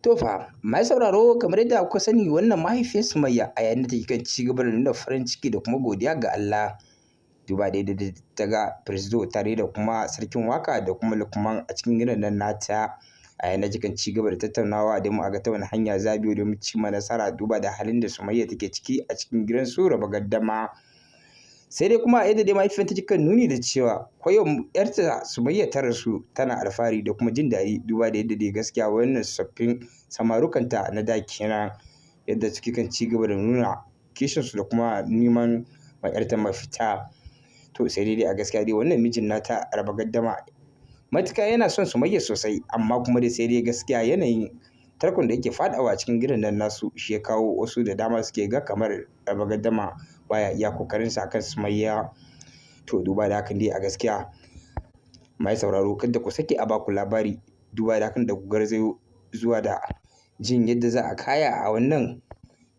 To fa, mai sauraro, kamar yadda kuka sani, wannan mahaifiyar Sumayya a yayin da take kan ci gaba da nuna farin ciki da kuma godiya ga Allah, duba da yadda ta ga Presdo tare da kuma Sarkin Waka da kuma Lukman a cikin gidan nan nata, a yayin da take kan ci gaba da tattaunawa domin a ga ta wani hanya za a biyo domin cimma nasara, duba da halin da Sumayya take ciki a cikin gidan su Raba Gaddama. Sai dai kuma yadda dai mahaifiyar take kan nuni da cewa ko yau ‘yarta Sumayya ta rasu, tana alfahari da kuma jin daɗi, duba da yadda dai gaskiya wannan tsoffin samarukanta na da kenan, yadda suke kan ci gaba da nuna kishinsu da kuma neman ma ‘yarta mafita. To sai dai a gaskiya dai wannan mijin nata Raba Gaddama matuƙa yana son Sumayya sosai, amma kuma dai sai dai gaskiya yanayin tarkon da yake faɗawa cikin gidan nan nasu shi ya kawo wasu da dama suke ga kamar Raba Gaddama baya iya kokarinsa akan Sumayya. To duba da hakan dai a gaskiya, mai sauraro, kada ku sake a baku labari, duba da hakan da ku garzayo zuwa da jin yadda za a kaya a wannan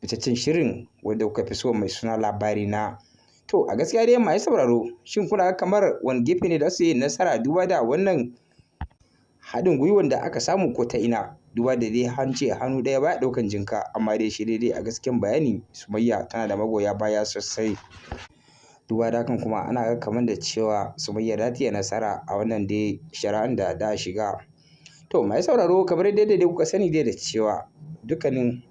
fitaccen shirin wanda kuka fi so mai suna Labari Na. To a gaskiya dai, mai sauraro, shin kuna kamar wani gefe ne da su yi nasara, duba da wannan haɗin gwiwan da aka samu ko ta ina? Duba da dai an ce hannu ɗaya baya ɗaukan jinka, amma dai shi dai a gaskiyan bayani Sumayya tana da magoya baya sosai. Duba da hakan kuma ana ga kamar da cewa Sumayya za ta iya nasara a wannan dai shari'an da za a shiga. To mai sauraro, kamar dai dai kuka sani dai da cewa dukkanin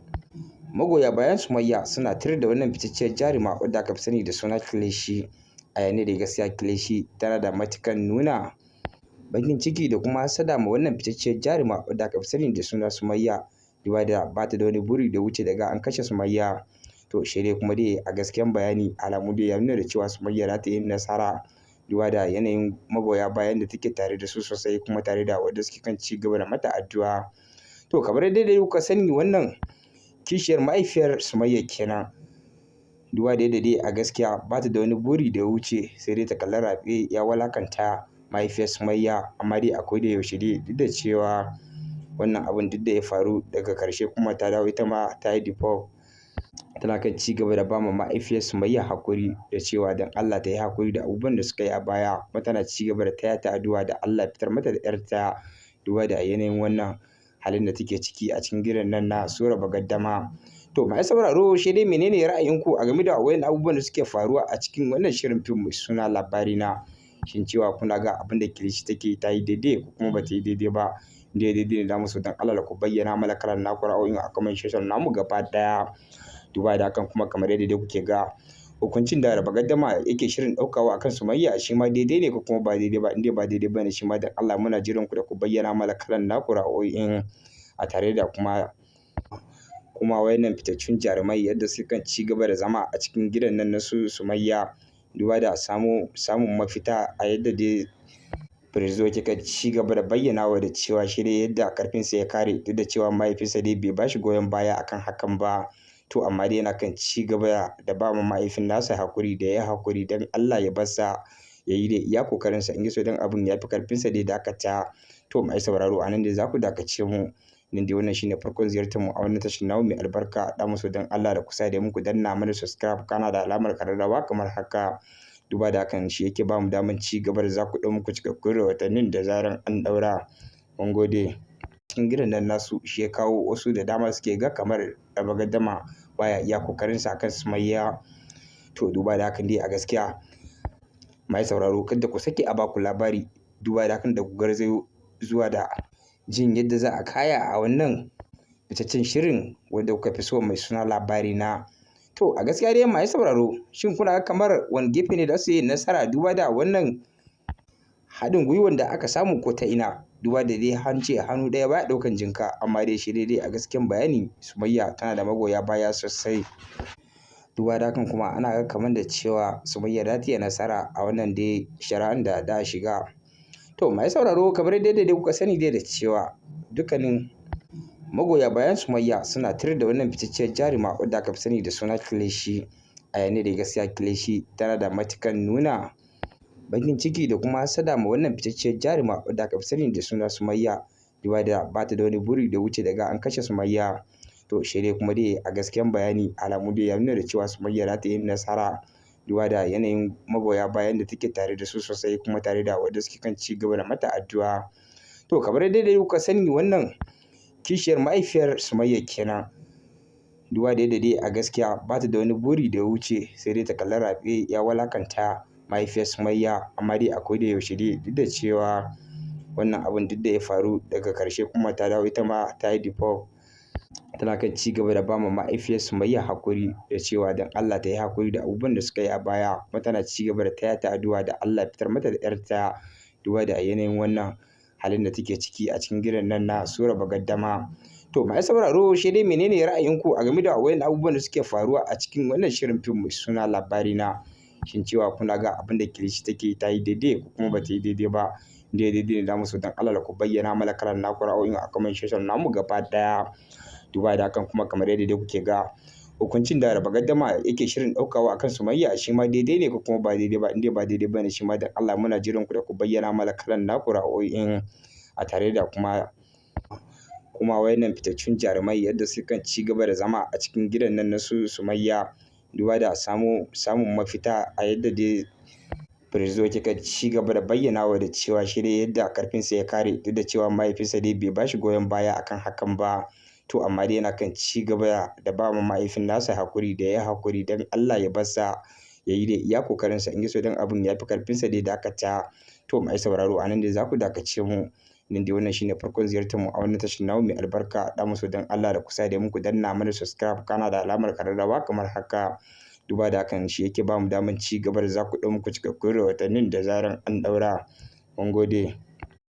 magoya bayan Sumayya suna tir da wannan fitacciyar jaruma wadda aka fi sani da suna Kilishi. A yayin da gaskiya Kilishi tana da matukan nuna bakin ciki da kuma hasada ma wannan fitacciyar jaruma wadda aka fi sani da suna Sumayya, duba da ba ta da wani buri da wuce daga an kashe Sumayya. To shi dai kuma dai a gaskiyan bayani alamu dai ya nuna da cewa Sumayya za ta yi nasara, duba da yanayin magoya bayan da take tare da su sosai, kuma tare da wanda suke kan ci gaba da mata addu'a. To kamar dai dai kuka sani, wannan kishiyar mahaifiyar Sumayya kenan, duba da yadda dai a gaskiya ba ta da wani buri da ya wuce sai dai ta kalli Rabe ya walakanta mahaifiyar Sumayya. Amma dai akwai da yaushe dai, duk da cewa wannan abun duk da ya faru, daga karshe kuma ta dawo ita ma ta yi default, tana kan ci gaba da ba ma mahaifiyar Sumayya hakuri da cewa don Allah ta yi hakuri da abubuwan da suka yi a baya, kuma tana ci gaba da taya ta addu'a da Allah fitar mata da ‘yarta, duba da yanayin wannan halin da take ciki a cikin gidan nan na su Raba Gaddama. To mai sauraro, shi dai menene ra'ayinku a game da wayan abubuwan da suke faruwa a cikin wannan shirin fim mai suna Labari Na? Shin cewa kuna ga abin da Kilishi take ta yi daidai ko kuma ba ta yi daidai ba? Inda daidai ne, da musu don Allah ku bayyana mana kalan naku ra'ayoyin a comment section namu gaba daya. Duba da hakan kuma, kamar yadda dai kuke ga hukuncin da Raba Gaddama yake shirin ɗaukawa akan Sumayya, shi ma daidai ne ko kuma ba daidai ba? Inda ba daidai ba ne, shi ma don Allah muna jiran ku da ku bayyana mana kalan naku ra'ayoyin. A tare da kuma wayannan fitaccun jarumai, yadda sukan ci gaba da zama a cikin gidan nan na su Sumayya, duba da samun mafita, a yadda dai Presdo yake kan ci gaba da bayyanawa da cewa shi dai yadda karfinsa ya kare, duk da cewa mahaifinsa dai bai bashi goyon baya akan hakan ba. To amma dai yana kan ci gaba da ba ma mahaifin nasa hakuri da ya hakuri don Allah ya barsa ya yi da iya kokarinsa, in so don abin ya fi karfinsa dai dakata. To mai sauraro, a nan dai za ku dakace mu. Nan dai wannan shine farkon ziyartar mu a wannan tashar namu mai albarka, da musu don Allah da kusa da muku danna mana subscribe kana da alamar kararrawa kamar haka, duba da hakan shi yake ba mu daman ci gaba da za ku ɗau muku cikakkun rahotannin da zaran an ɗaura. Mun gode. Cikin gidan nan nasu shi ya kawo wasu da dama suke ga kamar Raba Gaddama baya iya kokarinsa akan Sumayya. To duba da hakan dai a gaskiya, mai sauraro, kada ku sake a baku labari, duba da hakan da ku garzayo zuwa da jin yadda za a kaya a wannan fitaccen shirin wanda kuka fi so mai suna Labari Na. To a gaskiya dai, mai sauraro, shin kuna kamar wani gefe ne da su yi nasara, duba da wannan haɗin gwiwan da aka samu ko ta ina? Duba da dai an ce hannu ɗaya baya ɗaukan jinka, amma dai shi dai a gaskiyan bayani Sumayya tana da magoya baya sosai. Duba da hakan kuma ana ga kamar da cewa Sumayya za ta iya nasara a wannan dai shari'an da za a shiga. To mai sauraro, kamar dai dai kuka sani dai da cewa dukkanin magoya bayan Sumayya suna tir da wannan fitacciyar jaruma wadda aka fi sani da suna Kilishi. A yayin da gaskiya Kilishi tana da matukan nuna bakin ciki da kuma hasada ma wannan fitacciyar jaruma wadda aka fi sani da suna Sumayya, duba da ba ta da wani buri da wuce daga an kashe Sumayya. To shi dai kuma dai a gaskiyan bayani alamu dai ya nuna da cewa Sumayya za ta yi nasara, duba da yanayin magoya bayan da take tare da su sosai, kuma tare da wanda suke kan ci gaba da mata addu'a. To kamar dai dai kuka sani, wannan Kishiyar mahaifiyar Sumayya kenan. Duba da yadda dai a gaskiya ba ta da wani buri da ya wuce sai dai ta kalli Rabe ya walakanta mahaifiyar Sumayya. Amma dai a koda yaushe dai, duk da cewa wannan abun duk da ya faru, daga karshe kuma ta dawo ita ma ta yi default, tana kan ci gaba da ba ma mahaifiyar Sumayya haƙuri da cewa don Allah ta yi haƙuri da abubuwan da suka yi a baya, kuma tana ci gaba da taya ta addu'a da Allah ya fitar mata da 'yarta, duba da yanayin wannan halin da take ciki a cikin gidan nan na su Raba Gaddama. To, masu sauraro, shi dai menene ra'ayinku a game da wayan abubuwan da suke faruwa a cikin wannan shirin fim mai suna Labarina? Shin cewa kuna ga abin da Kilishi take ta yi daidai ko kuma ba ta yi daidai ba? Daidai ne da musu, don Allah ku bayyana mana kalan naku ra'ayoyin a comment section namu gaba daya. Duba da hakan kuma, kamar yadda dai kuke ga hukuncin da Raba Gaddama yake shirin ɗaukawa akan Sumayya, shi ma daidai ne ko kuma ba daidai ba? Inda ba daidai ba ne, shi ma don Allah muna jiran ku da ku bayyana mana kalan naku ra'ayoyin. A tare da kuma wayannan fitaccun jarumai, yadda sukan ci gaba da zama a cikin gidan nan na su Sumayya, duba da samun mafita, a yadda dai Firzo yake ci gaba da bayyanawa da cewa shi dai yadda karfinsa ya kare, duk da cewa mahaifinsa dai bai bashi goyon baya akan hakan ba. To, amma dai yana kan ci gaba da ba ma mahaifin nasa hakuri da ya hakuri don Allah ya barsa ya yi da iya kokarinsa, in so don abin ya fi karfinsa dai dakata. To, mai sauraro, anan dai za ku dakace mu. Nan dai wannan shine farkon ziyartar mu a wannan tashar namu mai albarka, da musu don Allah da kusa da muku danna mana subscribe kana da alamar kararrawa kamar haka. Duba da hakan shi yake ba mu daman ci gaba da za ku ɗau muku cikakkun rahotannin da zaran an ɗaura. Mun gode.